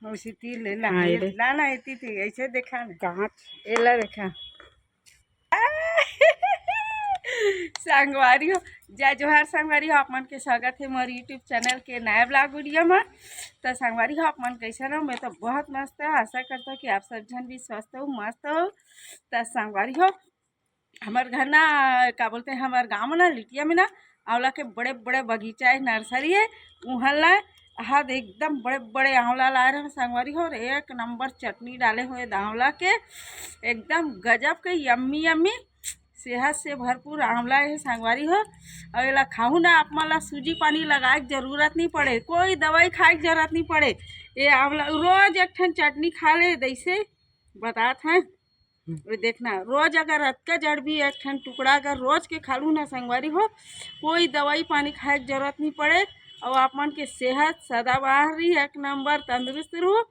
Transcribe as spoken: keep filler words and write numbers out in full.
उसी तीर ले ला। हाँ, ये ये ले। ला ना, एती थी, ऐसे देखा ना। कहाँ? एला देखा। संगवारी हो, जय जोहार संगवारी हो, आप मन के स्वागत है मोर YouTube चैनल के नया ब्लॉग वीडियो में। तो संगवारी हो, आप मन कैसे हो? मैं तो बहुत मस्त हूँ। आशा करता हूँ कि आप सब जन भी स्वस्थ हो, मस्त हो। तो संगवारी हो, हमर घर ना, का बोलते हैं, हमर गाँव में ना, लिटिया में ना, आंवला के बड़े बड़े बगीचा है, नर्सरी है। उहाँ ला हद एकदम बड़े बड़े आंवला लाए रहे संगवारी हो, और एक नंबर चटनी डाले हुए आंवला के, एकदम गजब के, यम्मी यम्मी, सेहत से भरपूर आंवला है संगवारी हो। और एला खाहू ना, आप मन ला सूजी पानी लगाए के जरूरत नहीं पड़े, कोई दवाई खाए के जरूरत नहीं पड़े। ये आंवला रोज एक ठन चटनी खा ले, जैसे बतात हैं। हम्म। ये देखना, रोज अगर अतका जड़ भी एक ठन टुकड़ा अगर रोज के खा लू ना संगवारी हो, कोई दवाई पानी खाए के जरूरत नहीं पड़े। और आप मन के सेहत सदाबहार रही, एक नंबर तंदुरुस्त रहू।